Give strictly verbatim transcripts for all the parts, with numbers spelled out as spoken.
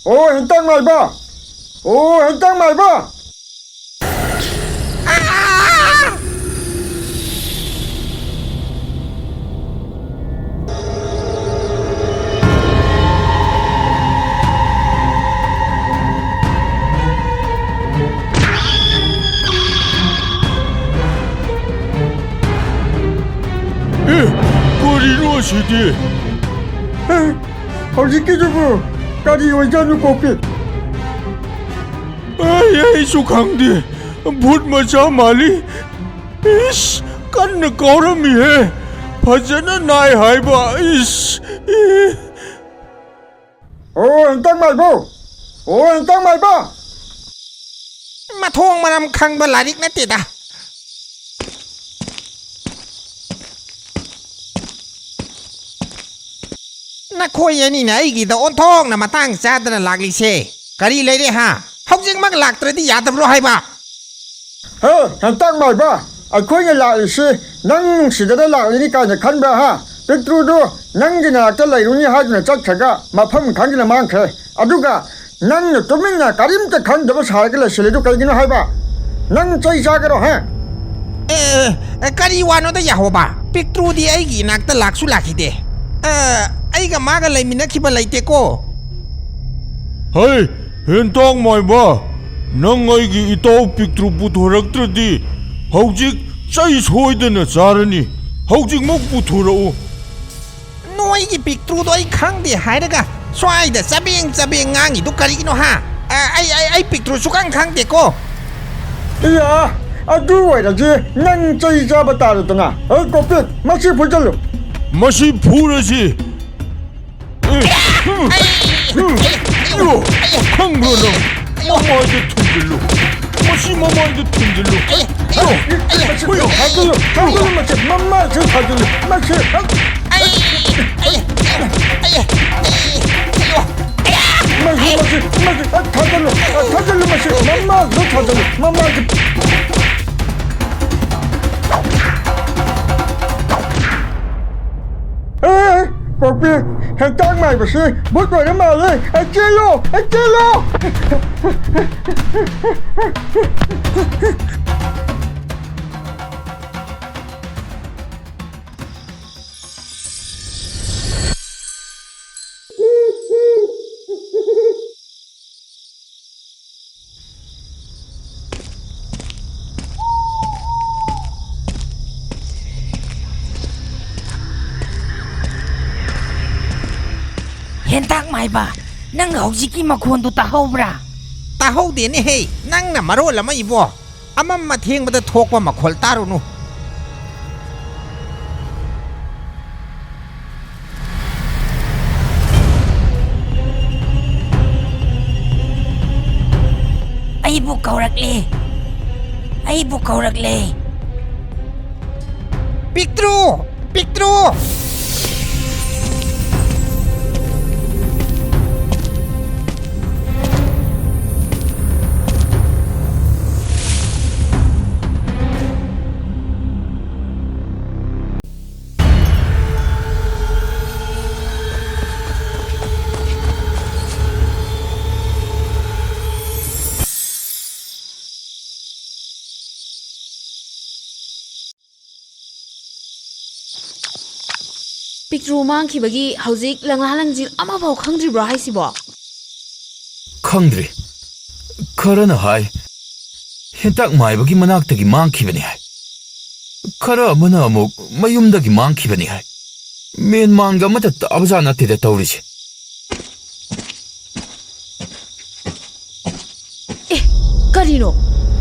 ꯑꯣ, ꯍꯦꯟꯇꯥꯛ ꯃꯥꯏꯕ! ꯑꯣ, ꯍꯦꯟꯇꯥꯛ ꯃꯥꯏꯕ! ꯑꯦ, ꯀꯔꯤꯅꯣ ꯑꯁꯤꯗꯤ? ꯑꯦ, ꯍꯧꯖꯤꯛꯀꯤꯗꯨꯕꯨ ꯀꯔꯤ ꯑꯣꯏꯖꯥꯠꯅꯣ, ꯀꯣꯛꯄꯤ? ꯑꯩ, ꯑꯩꯁꯨ ꯈꯪꯗꯦ꯫ ꯚꯨꯠ ꯃꯆꯥ ꯃꯥꯜꯂꯤ꯫ ꯏꯁ, ꯀꯟꯅ ꯀꯥꯎꯔꯝꯃꯤꯍꯦ꯫ ꯐꯖꯅ ꯅꯥꯏ ꯍꯥꯏꯕ꯫ ꯏꯁ, ꯏ꯫ ꯑꯣ, ꯍꯦꯟꯇꯥꯛ ꯃꯥꯏꯕꯧ! ꯑꯣ, ꯍꯦꯟꯇꯥꯛ ꯃꯥꯏꯕ! ꯃꯊꯣꯡ ꯃꯔꯝ ꯈꯪꯕ ꯂꯥꯏꯔꯤꯛ ꯅꯠꯇꯦꯗ꯫ ꯅꯈꯣꯏ ꯑꯅꯤꯅ ꯑꯩꯒꯤꯗ ꯑꯣꯟꯊꯣꯛꯅ ꯃꯇꯥꯡ ꯆꯥꯗꯅ ꯂꯥꯛꯂꯤꯁꯦ ꯀꯔꯤ ꯂꯩꯔꯦ, ꯍꯥ? ꯍꯧꯖꯤꯛꯃꯛ ꯂꯥꯛꯇ꯭ꯔꯗꯤ ꯌꯥꯗꯕ꯭ꯔꯣ ꯍꯥꯏꯕ? ꯍꯦ, ꯍꯦꯟꯇꯥꯛ ꯃꯥꯏꯕ, ꯑꯩꯈꯣꯏꯅ ꯂꯥꯛꯂꯤꯁꯤ ꯅꯪ ꯅꯨꯡꯁꯤꯗꯅ ꯂꯥꯛꯂꯤꯅꯤ ꯀꯥꯏꯅ ꯈꯟꯕ꯭ꯔꯥ, ꯍꯥ? ꯄꯤꯛꯇ꯭ꯔꯨꯗꯨ ꯅꯪꯒꯤ ꯅꯥꯛꯇ ꯂꯩꯔꯨꯅꯤ ꯍꯥꯏꯗꯨꯅ ꯆꯠꯈ꯭ꯔꯒ ꯃꯐꯝ ꯈꯪꯗꯅ ꯃꯥꯡꯈ꯭ꯔꯦ꯫ ꯑꯗꯨꯒ ꯅꯪꯅ ꯇꯨꯃꯤꯟꯅ ꯀꯔꯤꯝꯇ ꯈꯪꯗꯕ ꯁꯥꯔꯒ ꯂꯩꯁꯤꯜꯂꯤꯗꯨ ꯀꯩꯒꯤꯅꯣ ꯍꯥꯏꯕ? ꯅꯪ ꯆꯩ ꯆꯥꯒꯦꯔꯣ, ꯍꯥ? ꯑꯦ, ꯑꯦ, ꯀꯔꯤ ꯋꯥꯅꯣꯗ ꯌꯥꯍꯣꯕ? ꯄꯤꯛꯇ꯭ꯔꯨꯗꯤ ꯑꯩꯒꯤ ꯏꯅꯥꯛꯇ ꯂꯥꯛꯁꯨ ꯂꯥꯛꯈꯤꯗꯦ꯫ ꯑ, ꯑꯩꯒ ꯃꯥꯒ ꯂꯩꯃꯤꯟꯅꯈꯤꯕ ꯂꯩꯇꯦꯀꯣ꯫ ꯍꯩ, ꯍꯦꯟꯇꯥꯛ ꯃꯥꯏꯕ, ꯅꯪ ꯑꯩꯒꯤ ꯏꯇꯥꯎ ꯄꯤꯛꯇ꯭ꯔꯨ ꯄꯨꯊꯣꯔꯛꯇ꯭ꯔꯗꯤ ꯍꯧꯖꯤꯛ ꯆꯩ ꯁꯣꯏꯗꯅ ꯆꯥꯔꯅꯤ꯫ ꯍꯧꯖꯤꯛꯃꯛ ꯄꯨꯊꯣꯔꯛꯎ꯫ ꯅꯣꯏꯒꯤ ꯄꯤꯛꯇ꯭ꯔꯨꯗꯣ ꯑꯩ ꯈꯪꯗꯦ ꯍꯥꯏꯔꯒ ꯁ꯭ꯋꯥꯏꯗ ꯆꯕꯦꯡ ꯆꯕꯦꯡ ꯉꯥꯡꯉꯤꯗꯣ ꯀꯔꯤꯒꯤꯅꯣ, ꯍꯥ? ꯑ, ꯑꯩ, ꯑꯩ, ꯑꯩ ꯄꯤꯛꯇ꯭ꯔꯨ ꯁꯨꯈꯪ ꯈꯪꯗꯦꯀꯣ꯫ ꯏꯌꯥ, ꯑꯗꯨ ꯑꯣꯏꯔꯗꯤ ꯅꯪ ꯆꯩ ꯆꯥꯕ ꯇꯥꯔꯦꯗꯅ꯫ ꯑꯦ, ꯀꯣꯄꯤꯠ, ꯃꯁꯤ ꯐꯨꯖꯜꯂꯨ꯫ ꯃꯁꯤ ꯐꯨꯔꯁꯤ꯫ ꯑꯦ, ꯎꯝ, ꯎꯝ, ꯌꯣ, ꯈꯪꯕ꯭ꯔꯣ ꯅꯪ? ꯃꯃꯥꯏꯗ ꯊꯨꯝꯖꯤꯜꯂꯨ꯫ ꯃꯁꯤ ꯃꯃꯥꯏꯗ ꯊꯨꯝꯖꯤꯜꯂꯨ꯫ ꯌꯣ, ꯃꯁꯤ ꯍꯨꯏꯌꯣ, ꯊꯥꯖꯤꯜꯂꯨ, ꯊꯥꯖꯤꯜꯂꯨ, ꯃꯁꯤ ꯃꯃꯥꯏꯁꯤ ꯊꯥꯖꯤꯜꯂꯨ꯫ ꯃꯁꯤ, ꯃꯁꯤ, ꯃꯁꯤ, ꯃꯁꯤ, ꯑ, ꯊꯥꯖꯤꯜꯂꯨ, ꯑ, ꯊꯥꯖꯤꯜꯂꯨ, ꯃꯁꯤ ꯃꯃꯥꯏꯗ ꯊꯥꯖꯤꯜꯂꯨ, ꯃꯃꯥꯏꯗ꯫ ꯑꯦ, ꯀꯣꯛꯄꯤ, ꯍꯦꯟꯇꯥꯛ ꯍꯥꯏꯕꯁꯤ ꯚꯨꯠ ꯑꯣꯏꯔ ꯃꯥꯜꯂꯦ꯫ ꯑꯦ, ꯆꯦꯜꯂꯣ! ꯑꯦ, ꯆꯦꯜꯂꯣ! ꯍꯦꯟꯇꯥꯛ ꯃꯥꯏꯕ, ꯅꯪ ꯍꯧꯖꯤꯛꯀꯤ ꯃꯈꯣꯟꯗꯨ ꯇꯥꯍꯧꯕ꯭ꯔꯥ? ꯇꯥꯍꯧꯗꯦꯅꯦꯍꯦ, ꯅꯪꯅ ꯃꯔꯣꯜ ꯑꯃ ꯏꯕꯣ꯫ ꯑꯃꯝ ꯑꯊꯦꯡꯕꯗ ꯊꯣꯛꯄ ꯃꯈꯣꯜ ꯇꯥꯔꯨꯅꯨ꯫ ꯑꯩꯕꯨ ꯀꯧꯔꯛꯂꯦ꯫ ꯑꯩꯕꯨ ꯀꯧꯔꯛꯂꯦ꯫ ꯄꯤꯛꯇ꯭ꯔꯨ! ꯄꯤꯛꯇ꯭ꯔꯨ! ꯄꯤꯛꯇ꯭ꯔꯨ ꯃꯥꯡꯈꯤꯕꯒꯤ ꯍꯧꯖꯤꯛ ꯂꯪꯂꯥ ꯂꯪꯖꯤꯜ ꯑꯃꯐꯥꯎ ꯈꯪꯗ꯭ꯔꯤꯕ꯭ꯔꯣ ꯍꯥꯏꯁꯤꯕꯣ? ꯈꯪꯗ꯭ꯔꯤ꯫ ꯈꯔꯅ ꯍꯥꯏ, ꯍꯦꯟꯇꯥꯛ ꯃꯥꯏꯕꯒꯤ ꯃꯅꯥꯛꯇꯒꯤ ꯃꯥꯡꯈꯤꯕꯅꯤ ꯍꯥꯏ꯫ ꯈꯔ ꯑꯃꯅ ꯑꯃꯨꯛ ꯃꯌꯨꯝꯗꯒꯤ ꯃꯥꯡꯈꯤꯕꯅꯤ ꯍꯥꯏ꯫ ꯃꯦꯟ ꯃꯥꯟꯒ ꯑꯃꯠꯇ ꯇꯥꯕꯖꯥꯠ ꯅꯠꯇꯦꯗ ꯇꯧꯔꯤꯁꯦ꯫ ꯑꯦ, ꯀꯔꯤꯅꯣ?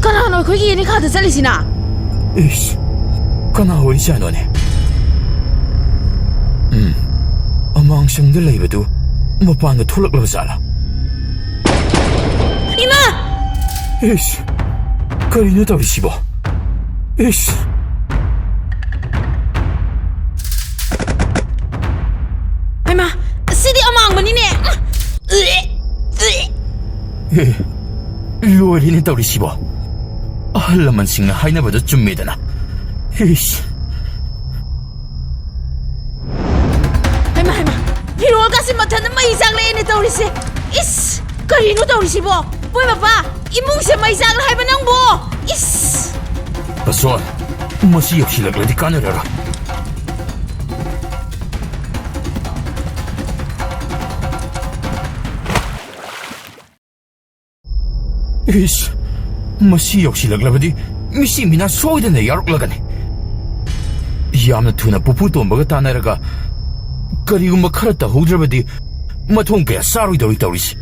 ꯀꯅꯥꯅꯣ ꯑꯩꯈꯣꯏꯒꯤ ꯌꯦꯅꯤꯈꯥꯗ ꯆꯠꯂꯤꯁꯤꯅ? ꯏꯁ, ꯀꯅꯥ ꯑꯣꯏꯖꯥꯠꯅꯣꯅꯦ? ꯎꯝ, ꯑꯃꯥꯡꯁꯪꯗ ꯂꯩꯕꯗꯨ ꯃꯄꯥꯟꯗ ꯊꯣꯛꯂꯛꯂꯕ ꯖꯥꯠꯂꯥ? ꯏꯃꯥ! ꯏꯁ, ꯀꯔꯤꯅꯣ ꯇꯧꯔꯤꯁꯤꯕꯣ? ꯏꯁ! ꯍꯩꯃꯥ, ꯁꯤꯗꯤ ꯑꯃꯥꯡꯕꯅꯤꯅꯦ! ꯑꯦ, ꯂꯣꯏꯔꯦꯅꯦ ꯇꯧꯔꯤꯁꯤꯕꯣ꯫ ꯑꯍꯜ ꯂꯃꯟꯁꯤꯡꯅ ꯍꯥꯏꯅꯕꯗꯣ ꯆꯨꯝꯃꯦꯗꯅ꯫ ꯏꯁ! ꯍꯩꯃꯥ, ꯍꯩꯃꯥ, ꯐꯤꯔꯣꯜꯒ ꯃꯊꯟꯇ ꯃꯩ ꯆꯥꯛꯂꯛꯑꯦꯅꯦ ꯇꯧꯔꯤꯁꯦ꯫ ꯏꯁ! ꯀꯔꯤꯅꯣ ꯇꯧꯔꯤꯁꯤꯕꯣ? ꯄꯣꯏ ꯃꯄꯥ, ꯏꯃꯨꯡꯁꯦ ꯃꯩ ꯆꯥꯛꯂꯦ ꯍꯥꯏꯕ ꯅꯪꯕꯣ? ꯏꯁ! ꯄꯁꯣꯟ, ꯃꯁꯤ ꯌꯧꯁꯤꯜꯂꯛꯂꯗꯤ ꯀꯥꯟꯅꯔꯔꯣꯏ꯫ ꯏꯁ, ꯃꯁꯤ ꯌꯧꯁꯤꯜꯂꯛꯂꯕꯗꯤ ꯃꯤꯆꯤ ꯃꯤꯅꯥ ꯁꯣꯏꯗꯅ ꯌꯥꯎꯔꯛꯂꯒꯅꯤ꯫ ꯌꯥꯝꯅ ꯊꯨꯅ ꯄꯨꯄꯨ ꯇꯣꯝꯕꯒ ꯇꯥꯟꯅꯔꯒ ꯀꯔꯤꯒꯨꯝꯕ ꯈꯔ ꯇꯧꯍꯧꯗ꯭ꯔꯕꯗꯤ ꯃꯊꯣꯡ ꯀꯌꯥ ꯆꯥꯔꯣꯏꯗꯧꯔꯤ ꯇꯧꯔꯤꯁꯤ꯫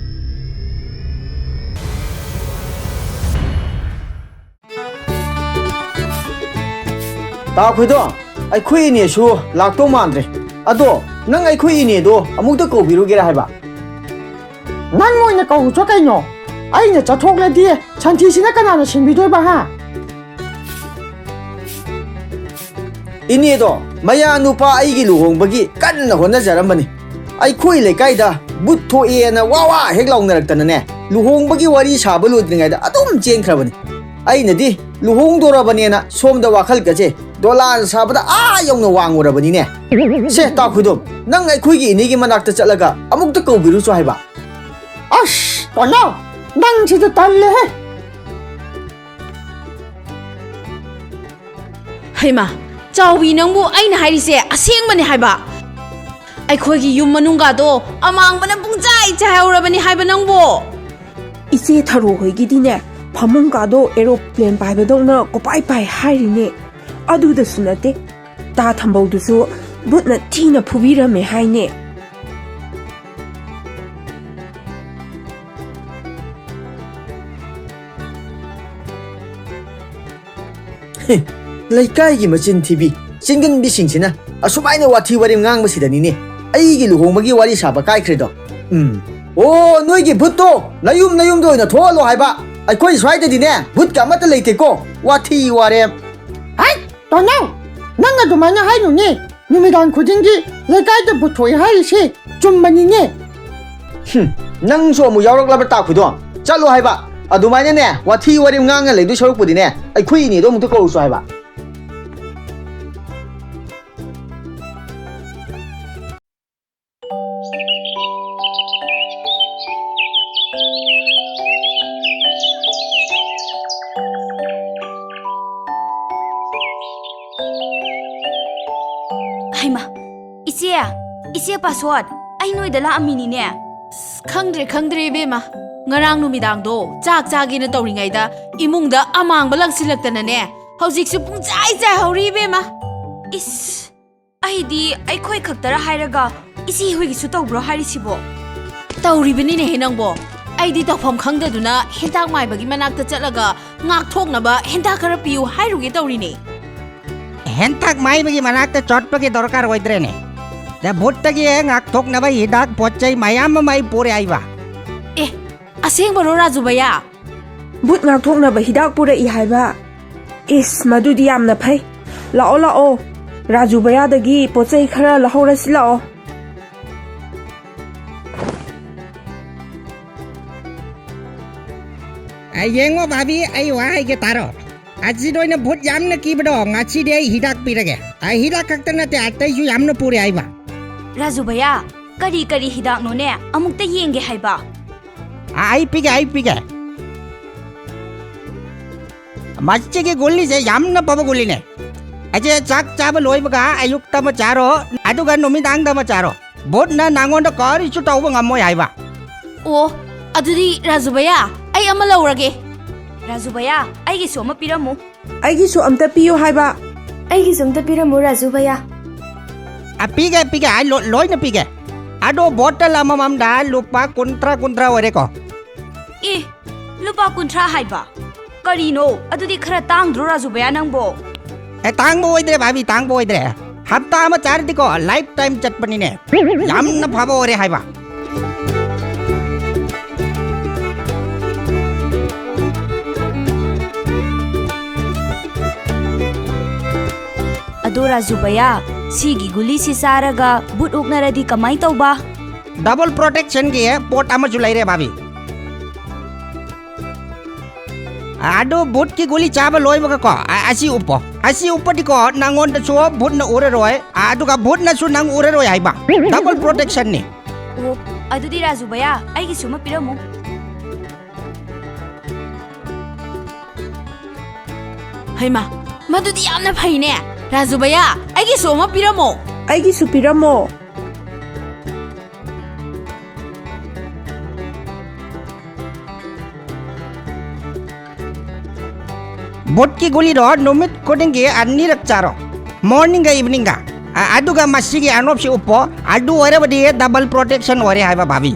ꯇꯥ ꯈꯣꯏꯗꯣ, ꯑꯩꯈꯣꯏ ꯏꯅꯦꯁꯨ ꯂꯥꯛꯇꯧ ꯃꯥꯟꯗ꯭ꯔꯦ꯫ ꯑꯗꯣ ꯅꯪ ꯑꯩꯈꯣꯏ ꯏꯅꯦꯗꯣ ꯑꯃꯨꯛꯇ ꯀꯧꯕꯤꯔꯨꯒꯦꯔꯥ ꯍꯥꯏꯕ? ꯅꯪ ꯑꯣꯏꯅ ꯀꯧꯔꯨꯆꯣ ꯀꯩꯅꯣ꯫ ꯑꯩꯅ ꯆꯠꯊꯣꯛꯂꯗꯤ ꯁꯟꯊꯤꯁꯤꯅ ꯀꯅꯥꯅ ꯁꯤꯟꯕꯤꯗꯣꯏꯕ, ꯍꯥ? ꯏꯅꯦꯗꯣ ꯃꯌꯥ ꯅꯨꯄꯥ ꯑꯩꯒꯤ ꯂꯨꯍꯣꯡꯕꯒꯤ ꯀꯟꯅ ꯍꯣꯠꯅꯖꯔꯝꯕꯅꯤ꯫ ꯑꯩꯈꯣꯏ ꯂꯩꯀꯥꯏꯗ ꯕꯨꯠ ꯊꯣꯛꯑꯦꯅ ꯋꯥ ꯋꯥ ꯍꯦꯛ ꯂꯥꯎꯅꯔꯛꯇꯅꯅꯦ, ꯂꯨꯍꯣꯡꯕꯒꯤ ꯋꯥꯔꯤ ꯁꯥꯕ ꯂꯣꯏꯗ꯭ꯔꯤꯉꯩꯗ ꯑꯗꯨꯝ ꯆꯦꯟꯈ꯭ꯔꯕꯅꯤ꯫ ꯑꯩꯅꯗꯤ ꯂꯨꯍꯣꯡꯗꯣꯔꯕꯅꯦꯅ ꯁꯣꯝꯗ ꯋꯥꯈꯜꯒꯁꯦ ꯗꯣꯂꯥꯟ ꯁꯥꯕꯗ ꯑꯥ ꯌꯧꯅ ꯋꯥꯡꯉꯨꯔꯕꯅꯤꯅꯦ꯫ ꯁꯦ, ꯇꯥ ꯈꯣꯏꯗꯣꯝ, ꯅꯪ ꯑꯩꯈꯣꯏꯒꯤ ꯏꯅꯦꯒꯤ ꯃꯅꯥꯛꯇ ꯆꯠꯂꯒ ꯑꯃꯨꯛꯇ ꯀꯧꯕꯤꯔꯨꯆꯣ ꯍꯥꯏꯕ꯫ ꯑꯁ, ꯇꯣꯟꯅꯥꯎ, ꯅꯪꯁꯤꯗꯤ ꯇꯜꯂꯦꯍꯦ꯫ ꯍꯩꯃꯥ, ꯆꯥꯎꯕꯤ, ꯅꯪꯕꯨ ꯑꯩꯅ ꯍꯥꯏꯔꯤꯁꯦ ꯑꯁꯦꯡꯕꯅꯦ ꯍꯥꯏꯕ꯫ ꯑꯩꯈꯣꯏꯒꯤ ꯌꯨꯝ ꯃꯅꯨꯡꯒꯥꯗꯣ ꯑꯃꯥꯡꯕꯅ ꯄꯨꯡꯆꯥꯏ ꯆꯥꯏꯍꯧꯔꯕꯅꯤ ꯍꯥꯏꯕ ꯅꯪꯕꯣ꯫ ꯏꯆꯦ ꯊꯔꯣ ꯍꯣꯏꯒꯤꯗꯤꯅꯦ, ꯐꯃꯨꯡ ꯀꯥꯗꯣ ꯑꯦꯔꯣꯄ꯭ꯂꯦꯟ ꯄꯥꯏꯕꯗꯧꯅ ꯀꯣꯄꯥꯏ ꯄꯥꯏ ꯍꯥꯏꯔꯤꯅꯦ꯫ ꯑꯗꯨꯗꯁꯨ ꯅꯠꯇꯦ, ꯇꯥ ꯊꯝꯕꯧꯗꯨꯁꯨ ꯕꯨꯠꯅ ꯊꯤꯅ ꯐꯨꯕꯤꯔꯝꯃꯦ ꯍꯥꯏꯅꯦ꯫ ꯂꯩꯀꯥꯏꯒꯤ ꯃꯆꯤꯟ ꯊꯤꯕꯤ, ꯆꯤꯟꯒꯟꯕꯤꯁꯤꯡꯁꯤꯅ ꯑꯁꯨꯃꯥꯏꯅ ꯋꯥꯊꯤ ꯋꯥꯔꯦꯝ ꯉꯥꯡꯕꯁꯤꯗꯅꯤꯅꯦ ꯑꯩꯒꯤ ꯂꯨꯍꯣꯡꯕꯒꯤ ꯋꯥꯔꯤ ꯁꯥꯕ ꯀꯥꯏꯈ꯭ꯔꯤꯗꯣ꯫ ꯎꯝ꯫ ꯑꯣ, ꯅꯣꯏꯒꯤ ꯚꯨꯠꯇꯣ ꯅꯌꯨꯝ ꯅꯌꯨꯝꯗ ꯑꯣꯏꯅ ꯊꯣꯛꯍꯜꯂꯣ ꯍꯥꯏꯕ꯫ ꯑꯩꯈꯣꯏ ꯁ꯭ꯋꯥꯏꯗꯗꯤꯅꯦ, ꯚꯨꯠꯀ ꯑꯃꯠꯇ ꯂꯩꯇꯦꯀꯣ꯫ ꯋꯥꯊꯤ ꯋꯥꯔꯦꯝ꯫ ꯍꯥꯏ, ꯇꯣꯟꯅꯥꯎ, ꯅꯪ ꯑꯗꯨꯃꯥꯏꯅ ꯍꯥꯏꯅꯨꯅꯦ꯫ ꯅꯨꯃꯤꯗꯥꯡ ꯈꯨꯗꯤꯡꯒꯤ ꯂꯩꯀꯥꯏꯗ ꯚꯨꯠ ꯊꯣꯛꯑꯦ ꯍꯥꯏꯔꯤꯁꯦ ꯆꯨꯝꯕꯅꯤꯅꯦ꯫ ꯍꯨꯝ, ꯅꯪꯁꯨ ꯑꯃꯨꯛ ꯌꯥꯎꯔꯛꯂꯕ꯭ꯔꯥ, ꯇꯥ ꯈꯣꯏꯗꯣꯝ? ꯆꯠꯂꯣ ꯍꯥꯏꯕ꯫ ꯑꯗꯨꯃꯥꯏꯅꯅꯦ, ꯋꯥꯊꯤ ꯋꯥꯔꯦꯝ ꯉꯥꯡꯉ ꯂꯩꯗꯣꯏ ꯁꯔꯨꯛꯄꯨꯗꯤꯅꯦ, ꯑꯩꯈꯣꯏ ꯏꯅꯦꯗꯣ ꯑꯃꯨꯛꯇ ꯀꯧꯔꯨꯆꯣ ꯍꯥꯏꯕ꯫ ꯏꯆꯦ ꯄꯥꯁꯣꯠ, ꯑꯩ ꯅꯣꯏꯗ ꯂꯥꯛꯑꯝꯃꯤꯅꯤꯅꯦ꯫ ꯑꯁ, ꯈꯪꯗ꯭ꯔꯦ, ꯈꯪꯗ꯭ꯔꯦ, ꯏꯕꯦꯝꯃ꯫ ꯉꯔꯥꯡ ꯅꯨꯃꯤꯗꯥꯡꯗꯣ ꯆꯥꯛ ꯆꯥꯒꯦꯅ ꯇꯧꯔꯤꯉꯩꯗ ꯏꯃꯨꯡꯗ ꯑꯃꯥꯡꯕ ꯂꯪꯁꯤꯜꯂꯛꯇꯅꯅꯦ, ꯍꯧꯖꯤꯛꯁꯨ ꯄꯨꯡꯆꯥꯏ ꯆꯥꯏꯍꯧꯔꯤ, ꯏꯕꯦꯝꯃ꯫ ꯏꯁ, ꯑꯩꯗꯤ ꯑꯩꯈꯣꯏ ꯈꯛꯇꯔ ꯍꯥꯏꯔꯒ ꯏꯆꯦ ꯍꯣꯏꯒꯤꯁꯨ ꯇꯧꯕ꯭ꯔꯣ ꯍꯥꯏꯔꯤꯁꯤꯕꯣ? ꯇꯧꯔꯤꯕꯅꯤꯅꯦꯍꯦ ꯅꯪꯕꯣ꯫ ꯑꯩꯗꯤ ꯇꯧꯐꯝ ꯈꯪꯗꯗꯨꯅ ꯍꯦꯟꯇꯥꯛ ꯃꯥꯏꯕꯒꯤ ꯃꯅꯥꯛꯇ ꯆꯠꯂꯒ ꯉꯥꯛꯊꯣꯛꯅꯕ ꯍꯦꯟꯇꯥꯛ ꯈꯔ ꯄꯤꯌꯨ ꯍꯥꯏꯔꯨꯒꯦ ꯇꯧꯔꯤꯅꯦ꯫ ꯍꯦꯟꯇꯥꯛ ꯃꯥꯏꯕꯒꯤ ꯃꯅꯥꯛꯇ ꯆꯠꯄꯒꯤ ꯗꯔꯀꯥꯔ ꯑꯣꯏꯗ꯭ꯔꯦꯅꯦ꯫ ꯗ ꯚꯨꯠꯇꯒꯤ ꯉꯥꯛꯊꯣꯛꯅꯕ ꯍꯤꯗꯥꯛ ꯄꯣꯠ ꯆꯩ ꯃꯌꯥꯝ ꯑꯃ ꯑꯩ ꯄꯨꯔꯦ ꯍꯥꯏꯕ꯫ ꯑꯦ, ꯑꯁꯦꯡꯕꯔꯣ ꯔꯥꯖꯨ ꯚꯩꯌꯥ? ꯚꯨꯠ ꯉꯥꯛꯊꯣꯛꯅꯕ ꯍꯤꯗꯥꯛ ꯄꯨꯔꯛꯏ ꯍꯥꯏꯕ? ꯏꯁ, ꯃꯗꯨꯗꯤ ꯌꯥꯝꯅ ꯐꯩ꯫ ꯂꯥꯛꯑꯣ, ꯂꯥꯛꯑꯣ, ꯔꯥꯖꯨ ꯚꯩꯌꯥꯗꯒꯤ ꯄꯣꯠ ꯆꯩ ꯈꯔ ꯂꯧꯍꯧꯔꯁꯤ ꯂꯥꯛꯑꯣ꯫ ꯑ, ꯌꯦꯡꯉꯣ ꯚꯥꯕꯤ, ꯑꯩ ꯋꯥ ꯍꯥꯏꯒꯦ ꯇꯥꯔꯣ꯫ ꯑꯁꯤ ꯅꯣꯏꯅ ꯚꯨꯠ ꯌꯥꯝꯅ ꯀꯤꯕꯗꯣ, ꯉꯁꯤꯗꯤ ꯑꯩ ꯍꯤꯗꯥꯛ ꯄꯤꯔꯒꯦ꯫ ꯑ, ꯍꯤꯗꯥꯛ ꯈꯛꯇ ꯅꯠꯇꯦ, ꯑꯇꯩꯁꯨ ꯌꯥꯝꯅ ꯄꯨꯔꯦ ꯍꯥꯏꯕ꯫ ꯔꯥꯖꯨ ꯚꯩꯌꯥ, ꯀꯔꯤ ꯀꯔꯤ ꯍꯤꯗꯥꯛꯅꯣꯅꯦ? ꯑꯃꯨꯛꯇ ꯌꯦꯡꯒꯦ ꯍꯥꯏꯕ꯫ ꯑ, ꯑꯩ ꯄꯤꯒꯦ, ꯑꯩ ꯄꯤꯒꯦ꯫ ꯃꯁꯤꯒꯤ ꯒꯨꯂꯤꯁꯦ ꯌꯥꯝꯅ ꯐꯕ ꯒꯨꯂꯤꯅꯦ꯫ ꯑꯁꯦ ꯆꯥꯛ ꯆꯥꯕ ꯂꯣꯏꯕꯒ ꯑꯌꯨꯛꯇ ꯑꯃ ꯆꯥꯔꯣ, ꯑꯗꯨꯒ ꯅꯨꯃꯤꯗꯥꯡꯗ ꯑꯃ ꯆꯥꯔꯣ꯫ ꯚꯨꯠꯅ ꯅꯉꯣꯟꯗ ꯀꯔꯤꯁꯨ ꯇꯧꯕ ꯉꯝꯃꯣꯏ ꯍꯥꯏꯕ꯫ ꯑꯣ, ꯑꯗꯨꯗꯤ ꯔꯥꯖꯨ ꯚꯩꯌꯥ, ꯑꯩ ꯑꯃ ꯂꯧꯔꯒꯦ꯫ ꯔꯥꯖꯨ ꯚꯩꯌꯥ, ꯑꯩꯒꯤꯁꯨ ꯑꯃ ꯄꯤꯔꯝꯃꯨ꯫ ꯑꯩꯒꯤꯁꯨ ꯑꯝꯇ ꯄꯤꯌꯨ ꯍꯥꯏꯕ꯫ ꯑꯩꯒꯤꯁꯨ ꯑꯝꯇ ꯄꯤꯔꯝꯃꯨ, ꯔꯥꯖꯨ ꯚꯩꯌꯥ꯫ ꯑ, ꯄꯤꯒꯦ, ꯄꯤꯒꯦ, ꯑꯩ ꯂꯣ-, ꯂꯣꯏꯅ ꯄꯤꯒꯦ꯫ ꯑꯗꯣ ꯕꯣꯇꯜ ꯑꯃꯃꯝꯗ ꯂꯨꯄꯥ ꯀꯨꯟꯊ꯭ꯔꯥ, ꯀꯨꯟꯊ꯭ꯔꯥ ꯑꯣꯏꯔꯦꯀꯣ꯫ ꯑꯦ, ꯂꯨꯄꯥ ꯀꯨꯟꯊ꯭ꯔꯥ ꯍꯥꯏꯕ? ꯀꯔꯤꯅꯣ? ꯑꯗꯨꯗꯤ ꯈꯔ ꯇꯥꯡꯗ꯭ꯔꯣ, ꯔꯥꯖꯨ ꯚꯩꯌꯥ, ꯅꯪꯕꯣ? ꯑꯦ, ꯇꯥꯡꯕ ꯑꯣꯏꯗ꯭ꯔꯦ, ꯚꯥꯕꯤ, ꯇꯥꯡꯕ ꯑꯣꯏꯗ꯭ꯔꯦ꯫ ꯍꯞꯇꯥ ꯑꯃ ꯆꯥꯔꯗꯤꯀꯣ, ꯂꯥꯏꯐ ꯇꯥꯏꯝ ꯆꯠꯄꯅꯤꯅꯦ꯫ ꯌꯥꯝꯅ ꯐꯕ ꯑꯣꯏꯔꯦ ꯍꯥꯏꯕ꯫ ꯑꯗꯣ ꯔꯥꯖꯨ ꯚꯩꯌꯥ, ꯁꯤꯒꯤ ꯒꯨꯂꯤꯁꯤ ꯆꯥꯔꯒ ꯕꯨꯠ ꯎꯛꯅꯔꯗꯤ ꯀꯃꯥꯏ ꯇꯧꯕ? ꯗꯕꯜ ꯄ꯭ꯔꯣꯇꯦꯛꯁꯟꯒꯤ ꯄꯣꯠ ꯑꯃꯁꯨ ꯂꯩꯔꯦ, ꯚꯥꯕꯤ꯫ ꯑꯗꯨ ꯕꯨꯠꯀꯤ ꯒꯨꯂꯤ ꯆꯥꯕ ꯂꯣꯏꯕꯒꯀꯣ, ꯑ-, ꯑꯁꯤ ꯎꯞꯄꯣ꯫ ꯑꯁꯤ ꯎꯞꯄꯗꯤꯀꯣ, ꯅꯪꯉꯣꯟꯗꯁꯨ ꯕꯨꯠꯅ ꯎꯔꯔꯣꯏ, ꯑꯗꯨꯒ ꯕꯨꯠꯅꯁꯨ ꯅꯪ ꯎꯔꯔꯣꯏ ꯍꯥꯏꯕ꯫ ꯗꯕꯜ ꯄ꯭ꯔꯣꯇꯦꯛꯁꯟꯅꯤ꯫ ꯑꯣ, ꯑꯗꯨꯗꯤ ꯔꯥꯖꯨ ꯚꯩꯌꯥ, ꯑꯩꯒꯤꯁꯨ ꯑꯃ ꯄꯤꯔꯝꯃꯨ꯫ ꯍꯩꯃꯥ, ꯃꯗꯨꯗꯤ ꯌꯥꯝꯅ ꯐꯩꯅꯦ꯫ ꯔꯥꯖꯨ ꯚꯩꯌꯥ, ꯑꯩꯒꯤꯁꯨ ꯑꯃ ꯄꯤꯔꯝꯃꯣ꯫ ꯑꯩꯒꯤꯁꯨ ꯄꯤꯔꯝꯃꯣ꯫ ꯚꯨꯠꯀꯤ ꯒꯨꯂꯤꯗꯣ ꯅꯨꯃꯤꯠ ꯈꯨꯗꯤꯡꯒꯤ ꯑꯅꯤꯔꯛ ꯆꯥꯔꯣ, ꯃꯣꯔꯅꯤꯡꯒ ꯏꯚꯤꯅꯤꯡꯒ꯫ ꯑ-, ꯑꯗꯨꯒ ꯃꯁꯤꯒꯤ ꯑꯅꯣꯞꯁꯤ ꯎꯞꯄꯣ, ꯑꯗꯨ ꯑꯣꯏꯔꯕꯗꯤ ꯗꯕꯜ ꯄ꯭ꯔꯣꯇꯦꯛꯁꯟ ꯑꯣꯏꯔꯦ ꯍꯥꯏꯕ ꯚꯥꯕꯤ꯫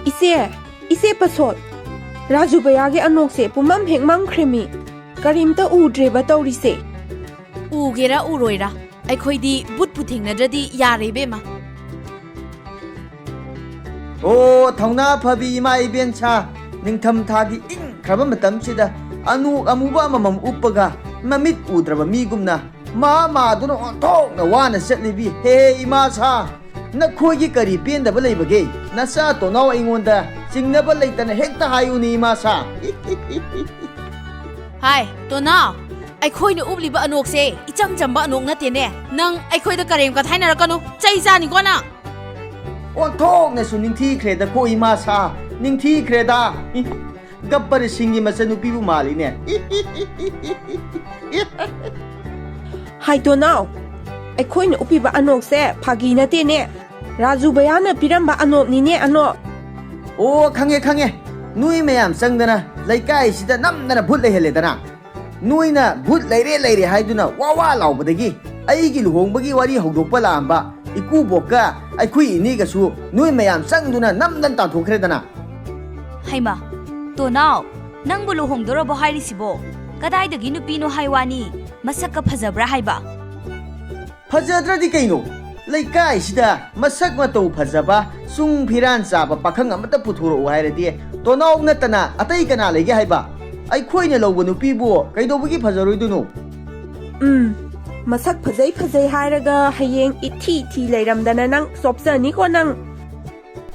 ꯏꯆꯦ, ꯏꯆꯦ ꯄꯁꯣꯠ, ꯔꯥꯖꯨ ꯕꯌꯥꯒꯤ ꯑꯅꯣꯛꯁꯦ ꯄꯨꯝꯃꯝ ꯍꯦꯛ ꯃꯝꯈ꯭ꯔꯦꯃꯤ꯫ ꯀꯔꯤꯝꯇ ꯎꯗ꯭ꯔꯦꯕ ꯇꯧꯔꯤꯁꯦ꯫ ꯎꯒꯦꯔꯥ ꯎꯔꯣꯏꯔꯥ, ꯑꯩꯈꯣꯏꯗꯤ ꯕꯨꯠꯄꯨ ꯊꯦꯡꯅꯗ꯭ꯔꯗꯤ ꯌꯥꯔꯦ ꯏꯕꯦꯝꯃ꯫ ꯑꯣ, ꯊꯧꯅꯥ ꯐꯕꯤ ꯏꯃꯥ ꯏꯕꯦꯟꯁꯥ, ꯅꯤꯡꯊꯝ ꯊꯥꯒꯤ ꯏꯪꯈ꯭ꯔꯕ ꯃꯇꯝꯁꯤꯗ ꯑꯅꯣꯛ ꯑꯃꯨꯕ ꯑꯃꯃꯝ ꯎꯞꯄꯒ ꯃꯃꯤꯠ ꯎꯗ꯭ꯔꯕ ꯃꯤꯒꯨꯝꯅ ꯃꯥ ꯃꯥꯗꯨꯅ ꯑꯣꯟꯊꯣꯛꯅ ꯋꯥꯅ ꯆꯠꯂꯤꯕꯤ꯫ ꯍꯦ ꯏꯃꯥ ꯁꯥ, ꯅꯈꯣꯏꯒꯤ ꯀꯔꯤ ꯄꯦꯟꯗꯕ ꯂꯩꯕꯒꯦ? ꯅꯆꯥ ꯇꯣꯅꯥꯎ ꯑꯩꯉꯣꯟꯗ ꯆꯤꯡꯅꯕ ꯂꯩꯇꯅ ꯍꯦꯛꯇ ꯍꯥꯏꯌꯨꯅꯦ ꯏꯃꯥ ꯁꯥ꯫ ꯍꯥꯏ, ꯇꯣꯅꯥꯎ, ꯑꯩꯈꯣꯏꯅ ꯎꯞꯂꯤꯕ ꯑꯅꯣꯛꯁꯦ ꯏꯆꯝ ꯆꯝꯕ ꯑꯅꯣꯛ ꯅꯠꯇꯦꯅꯦ꯫ ꯅꯪ ꯑꯩꯈꯣꯏꯗ ꯀꯔꯦꯝ ꯀꯊꯥꯏꯅꯔꯛꯀꯅꯨ, ꯆꯩ ꯆꯥꯅꯤꯀꯣ ꯅꯪ꯫ ꯑꯣꯟꯊꯣꯛꯅꯁꯨ ꯅꯤꯡꯊꯤꯈ꯭ꯔꯦꯗꯀꯣ ꯏꯃꯥ ꯁꯥ, ꯅꯤꯡꯊꯤꯈ꯭ꯔꯦꯗ꯫ ꯒꯕꯔ ꯁꯤꯡꯒꯤ ꯃꯆꯟꯅꯨꯄꯤꯕꯨ ꯃꯥꯜꯂꯤꯅꯦ꯫ ꯍꯥꯏ ꯇꯣꯅꯥꯎ, ꯑꯩꯈꯣꯏꯅ ꯎꯞꯄꯤꯕ ꯑꯅꯣꯛꯁꯦ ꯐꯥꯒꯤ ꯅꯠꯇꯦꯅꯦ꯫ ꯔꯥꯖꯨ ꯕꯌꯥꯅ ꯄꯤꯔꯝꯕ ꯑꯅꯣꯛꯅꯤꯅꯦ, ꯑꯅꯣꯛ꯫ ꯑꯣ, ꯈꯪꯉꯦ, ꯈꯪꯉꯦ꯫ ꯅꯣꯏ ꯃꯌꯥꯝ ꯆꯪꯗꯅ ꯂꯩꯀꯥꯏꯁꯤꯗ ꯅꯝꯗꯅ ꯚꯨꯠ ꯂꯩꯍꯜꯂꯦꯗꯅ꯫ ꯅꯣꯏꯅ ꯚꯨꯠ ꯂꯩꯔꯦ, ꯂꯩꯔꯦ ꯍꯥꯏꯗꯨꯅ ꯋꯥ ꯋꯥ ꯂꯥꯎꯕꯗꯒꯤ ꯑꯩꯒꯤ ꯂꯨꯍꯣꯡꯕꯒꯤ ꯋꯥꯔꯤ ꯍꯧꯗꯣꯛꯄ ꯂꯥꯛꯑꯝꯕ ꯏꯀꯨꯕꯣꯛꯀ ꯑꯩꯈꯣꯏ ꯏꯅꯦꯒꯁꯨ ꯅꯣꯏ ꯃꯌꯥꯝ ꯆꯪꯗꯨꯅ ꯅꯝꯗꯅ ꯇꯥꯟꯊꯣꯛꯈ꯭ꯔꯦꯗꯅ꯫ ꯍꯩꯃꯥ, ꯇꯣꯅꯥꯎ, ꯅꯪꯕꯨ ꯂꯨꯍꯣꯡꯗꯣꯔꯕꯣ ꯍꯥꯏꯔꯤꯁꯤꯕꯣ? ꯀꯗꯥꯏꯗꯒꯤ ꯅꯨꯄꯤꯅꯣ ꯍꯥꯏ ꯋꯥꯅꯤ, ꯃꯁꯛꯀ ꯐꯖꯕ꯭ꯔꯥ ꯍꯥꯏꯕ? ꯐꯖꯗ꯭ꯔꯗꯤ ꯀꯩꯅꯣ? ꯂꯩꯀꯥꯏꯁꯤꯗ ꯃꯁꯛ ꯃꯇꯧ ꯐꯖꯕ, ꯆꯨꯡ ꯐꯤꯔꯥꯟ ꯆꯥꯕ ꯄꯥꯈꯪ ꯑꯃꯇ ꯄꯨꯊꯣꯔꯛꯎ ꯍꯥꯏꯔꯗꯤ ꯇꯣꯅꯥꯎ ꯅꯠꯇꯅ ꯑꯇꯩ ꯀꯅꯥ ꯂꯩꯒꯦ ꯍꯥꯏꯕ? ꯑꯩꯈꯣꯏꯅ ꯂꯧꯕ ꯅꯨꯄꯤꯕꯨ ꯀꯩꯗꯧꯕꯒꯤ ꯐꯖꯔꯣꯏꯗꯣꯏꯅꯣ? ꯎꯝ, ꯃꯁꯛ ꯐꯖꯩ ꯐꯖꯩ ꯍꯥꯏꯔꯒ ꯍꯌꯦꯡ ꯏꯊꯤ ꯊꯤ ꯂꯩꯔꯝꯗꯅ ꯅꯪ ꯆꯣꯞꯆꯅꯤꯀꯣ ꯅꯪ꯫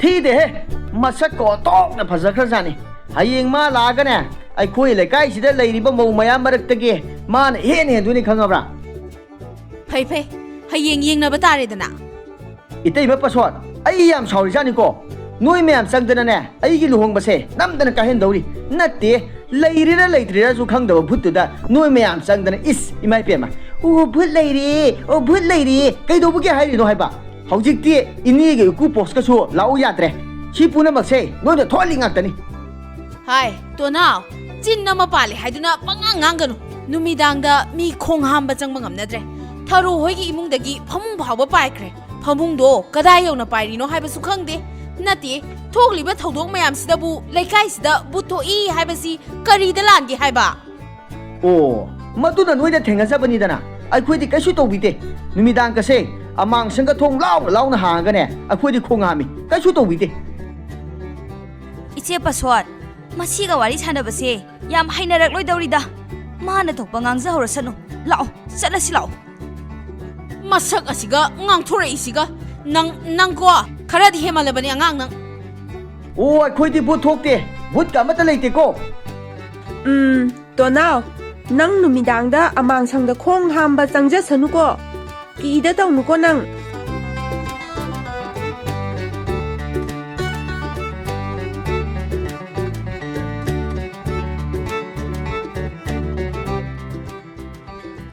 ꯊꯤꯗꯦꯍꯦ, ꯃꯁꯛꯀ ꯑꯣꯟꯊꯣꯛꯅ ꯐꯖꯈ꯭ꯔꯖꯥꯠꯅꯤ꯫ ꯍꯌꯦꯡ ꯃꯥ ꯂꯥꯛꯑꯒꯅꯦ, ꯑꯩꯈꯣꯏ ꯂꯩꯀꯥꯏꯁꯤꯗ ꯂꯩꯔꯤꯕ ꯃꯧ ꯃꯌꯥꯝ ꯃꯔꯛꯇꯒꯤ ꯃꯥꯅ ꯏꯍꯦꯟ ꯍꯦꯟꯗꯣꯏꯅꯤ, ꯈꯪꯉꯕ꯭ꯔꯥ? ꯐꯩ ꯐꯩ, ꯍꯌꯦꯡ ꯌꯦꯡꯅꯕ ꯇꯥꯔꯦꯗꯅ꯫ ꯏꯇꯩꯃ ꯄꯁꯣꯠ, ꯑꯩ ꯌꯥꯝ ꯁꯥꯎꯔꯤꯖꯥꯠꯅꯤꯀꯣ꯫ ꯅꯣꯏ ꯃꯌꯥꯝ ꯆꯪꯗꯅꯅꯦ, ꯑꯩꯒꯤ ꯂꯨꯍꯣꯡꯕꯁꯦ ꯅꯝꯗꯅ ꯀꯥꯏꯍꯟꯗꯧꯔꯤ꯫ ꯅꯠꯇꯦ, ꯂꯩꯔꯤꯔꯥ ꯂꯩꯇ꯭ꯔꯤꯔꯥꯁꯨ ꯈꯪꯗꯕ ꯚꯨꯠꯇꯨꯗ ꯅꯣꯏ ꯃꯌꯥꯝ ꯆꯪꯗꯅ, ꯏꯁ, ꯏꯃꯥ ꯏꯄꯦꯝꯃ, "ꯑꯣ, ꯚꯨꯠ ꯂꯩꯔꯦ, ꯑꯣ, ꯚꯨꯠ ꯂꯩꯔꯦ", ꯀꯩꯗꯧꯕꯒꯤ ꯍꯥꯏꯔꯤꯅꯣ ꯍꯥꯏꯕ? ꯍꯧꯖꯤꯛꯇꯤ ꯏꯅꯦꯒꯤ ꯏꯀꯨ ꯄꯣꯁꯀꯁꯨ ꯂꯥꯛꯎ ꯌꯥꯗ꯭ꯔꯦ꯫ ꯁꯤ ꯄꯨꯝꯅꯃꯛꯁꯦ ꯅꯣꯏꯅ ꯊꯣꯛꯍꯜꯂꯤ ꯉꯥꯛꯇꯅꯤ꯫ ꯍꯥꯏ, ꯇꯣꯅꯥꯎ, ꯆꯤꯟ ꯑꯃ ꯄꯥꯜꯂꯦ ꯍꯥꯏꯗꯨꯅ ꯄꯉꯥꯡ ꯉꯥꯡꯒꯅꯨ꯫ ꯅꯨꯃꯤꯗꯥꯡꯗ ꯃꯤ ꯈꯣꯡ ꯍꯥꯝꯕ ꯆꯪꯕ ꯉꯝꯅꯗ꯭ꯔꯦ꯫ ꯊꯔꯣ ꯍꯣꯏꯒꯤ ꯏꯃꯨꯡꯗꯒꯤ ꯐꯃꯨꯡ ꯐꯥꯎꯕ ꯄꯥꯏꯈ꯭ꯔꯦ꯫ ꯐꯃꯨꯡꯗꯣ ꯀꯗꯥꯏ ꯌꯧꯅ ꯄꯥꯏꯔꯤꯅꯣ ꯍꯥꯏꯕꯁꯨ ꯈꯪꯗꯦ꯫ ꯅꯠꯇꯦ, ꯊꯣꯛꯂꯤꯕ ꯊꯧꯗꯣꯛ ꯃꯌꯥꯝꯁꯤꯗꯕꯨ ꯂꯩꯀꯥꯏꯁꯤꯗ ꯕꯨꯠ ꯊꯣꯛꯏ ꯍꯥꯏꯕꯁꯤ ꯀꯔꯤꯗ ꯂꯥꯟꯒꯦ ꯍꯥꯏꯕ? ꯑꯣ, ꯃꯗꯨꯅ ꯅꯣꯏꯗ ꯊꯦꯡꯅꯖꯕꯅꯤꯗꯅ꯫ ꯑꯩꯈꯣꯏꯗꯤ ꯀꯩꯁꯨ ꯇꯧꯕꯤꯗꯦ꯫ ꯅꯨꯃꯤꯗꯥꯡꯒꯁꯦ ꯑꯃꯥꯡꯁꯪꯒ ꯊꯣꯡ ꯂꯥꯎꯅ ꯂꯥꯎꯅ ꯍꯥꯡꯉꯒꯅꯦ, ꯑꯩꯈꯣꯏꯗꯤ ꯈꯣꯡ ꯍꯥꯝꯃꯤ꯫ ꯀꯩꯁꯨ ꯇꯧꯕꯤꯗꯦ꯫ ꯏꯆꯦ ꯄꯁꯣꯠ, ꯃꯁꯤꯒ ꯋꯥꯔꯤ ꯁꯥꯟꯅꯕꯁꯦ ꯌꯥꯝ ꯍꯩꯅꯔꯛꯂꯣꯏꯗꯧꯔꯤꯗ꯫ ꯃꯥꯅ ꯊꯣꯛꯄ ꯉꯥꯡꯖꯍꯧꯔꯁꯅꯨ꯫ ꯂꯥꯛꯑꯣ, ꯆꯠꯂꯁꯤ ꯂꯥꯛꯑꯣ꯫ ꯃꯁꯛ ꯑꯁꯤꯒ ꯉꯥꯡꯊꯣꯔꯛꯏꯁꯤꯒ꯫ ꯅꯪ, ꯅꯪꯀꯣ, ꯈꯔꯗꯤ ꯍꯦꯟꯃꯜꯂꯕꯅꯤ ꯑꯉꯥꯡ ꯅꯪ꯫ ꯑꯣ, ꯑꯩꯈꯣꯏꯗꯤ ꯚꯨꯠ ꯊꯣꯛꯇꯦ꯫ ꯚꯨꯠꯀ ꯑꯃꯠꯇ ꯂꯩꯇꯦꯀꯣ꯫ ꯎꯝ, ꯇꯣꯅꯥꯎ, ꯅꯪ ꯅꯨꯃꯤꯗꯥꯡꯗ ꯑꯃꯥꯡꯁꯪꯗ ꯈꯣꯡ ꯍꯥꯝꯕ ꯆꯪꯖꯁꯅꯨꯀꯣ꯫ ꯀꯤꯗ ꯇꯧꯅꯨꯀꯣ ꯅꯪ꯫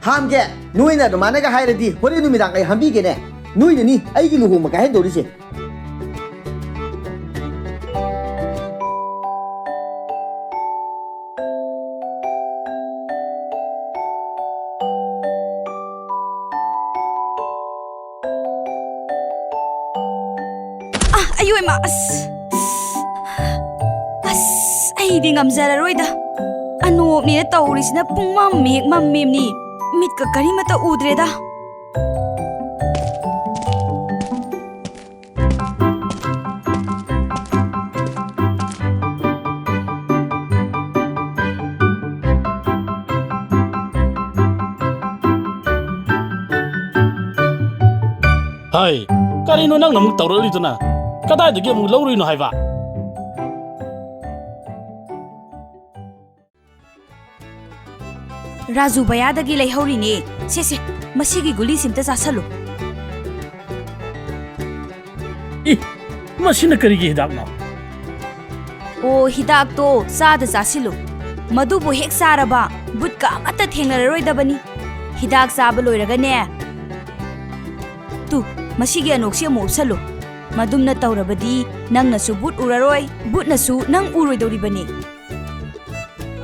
ꯍꯥꯝꯒꯦ, ꯅꯣꯏꯅ ꯑꯗꯨꯃꯥꯏꯅꯒ ꯍꯥꯏꯔꯗꯤ ꯍꯣꯔꯦꯟ ꯅꯨꯃꯤꯗꯥꯡ ꯑꯩ ꯍꯥꯝꯕꯤꯒꯦꯅꯦ꯫ ꯅꯣꯏꯅꯅꯤ ꯑꯩꯒꯤ ꯂꯨꯍꯣꯡꯕ ꯀꯥꯏꯍꯟꯗꯧꯔꯤꯁꯦ꯫ ꯑ, ꯑꯌꯣ ꯏꯃꯥ, ꯑꯁ꯫ ꯑꯁ, ꯑꯩꯗꯤ ꯉꯝꯖꯔꯔꯣꯏꯗ꯫ ꯑꯅꯣꯞꯅꯦꯅ ꯇꯧꯔꯤꯁꯤꯅ ꯄꯨꯡꯃꯝ ꯍꯦꯛ ꯃꯝꯃꯤꯕꯅꯤ꯫ ꯃꯤꯠꯀ ꯀꯔꯤꯃꯠꯇ ꯎꯗ꯭ꯔꯦꯗ꯫ ꯍꯥꯏ, ꯀꯔꯤꯅꯣ ꯅꯪꯅ ꯑꯃꯨꯛ ꯇꯧꯔꯛꯂꯤꯗꯨꯅ? ꯀꯗꯥꯏꯗꯒꯤ ꯑꯃꯨꯛ ꯂꯧꯔꯨꯏꯅꯣ ꯍꯥꯏꯕ? ꯔꯥꯖꯨ ꯚꯌꯥꯗꯒꯤ ꯂꯩꯍꯧꯔꯤꯅꯦ꯫ ꯁꯦ, ꯁꯦ, ꯃꯁꯤꯒꯤ ꯒꯨꯂꯤꯁꯤꯝꯇ ꯆꯥꯁꯜꯂꯨ꯫ ꯏ, ꯃꯁꯤꯅ ꯀꯔꯤꯒꯤ ꯍꯤꯗꯥꯛꯅꯣ? ꯑꯣ, ꯍꯤꯗꯥꯛꯇꯣ ꯆꯥꯗ ꯆꯥꯁꯤꯜꯂꯨ꯫ ꯃꯗꯨꯕꯨ ꯍꯦꯛ ꯆꯥꯔꯕ ꯕꯨꯠꯀ ꯑꯃꯠꯇ ꯊꯦꯡꯅꯔꯔꯣꯏꯗꯕꯅꯤ꯫ ꯍꯤꯗꯥꯛ ꯆꯥꯕ ꯂꯣꯏꯔꯒꯅꯦ, ꯇꯨ, ꯃꯁꯤꯒꯤ ꯑꯅꯣꯛꯁꯤ ꯑꯃꯨꯛ ꯎꯞꯁꯜꯂꯨ꯫ ꯃꯗꯨꯝꯅ ꯇꯧꯔꯕꯗꯤ ꯅꯪꯅꯁꯨ ꯕꯨꯠ ꯎꯔꯔꯣꯏ, ꯕꯨꯠꯅꯁꯨ ꯅꯪ ꯎꯔꯣꯏꯗꯧꯔꯤꯕꯅꯤ꯫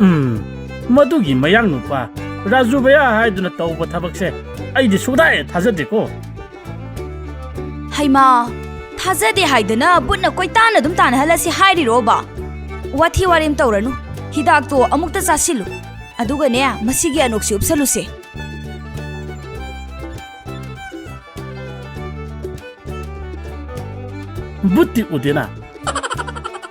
ꯎꯝ, ꯃꯗꯨꯒꯤ ꯃꯌꯥꯡ ꯅꯨꯄꯥ ꯔꯥꯖꯨ ꯚꯩꯌꯥ ꯍꯥꯏꯗꯨꯅ ꯇꯧꯕ ꯊꯕꯛꯁꯦ ꯑꯩꯗꯤ ꯁꯨꯡꯊꯥ ꯍꯦꯛ ꯊꯥꯖꯗꯦꯀꯣ꯫ ꯍꯩꯃꯥ, ꯊꯥꯖꯗꯦ ꯍꯥꯏꯗꯅ ꯕꯨꯠꯅ ꯀꯣꯏꯇꯥꯟ ꯑꯗꯨꯝ ꯇꯥꯟꯅꯍꯜꯂꯁꯤ ꯍꯥꯏꯔꯤꯔꯣꯕ? ꯋꯥꯊꯤ ꯋꯥꯔꯦꯝ ꯇꯧꯔꯅꯨ꯫ ꯍꯤꯗꯥꯛꯇꯣ ꯑꯃꯨꯛꯇ ꯆꯥꯁꯤꯜꯂꯨ꯫ ꯑꯗꯨꯒꯅꯦ, ꯃꯁꯤꯒꯤ ꯑꯅꯣꯛꯁꯤ ꯎꯞꯁꯜꯂꯨꯁꯦ꯫ ꯕꯨꯠꯇꯤ ꯎꯗꯦꯅ꯫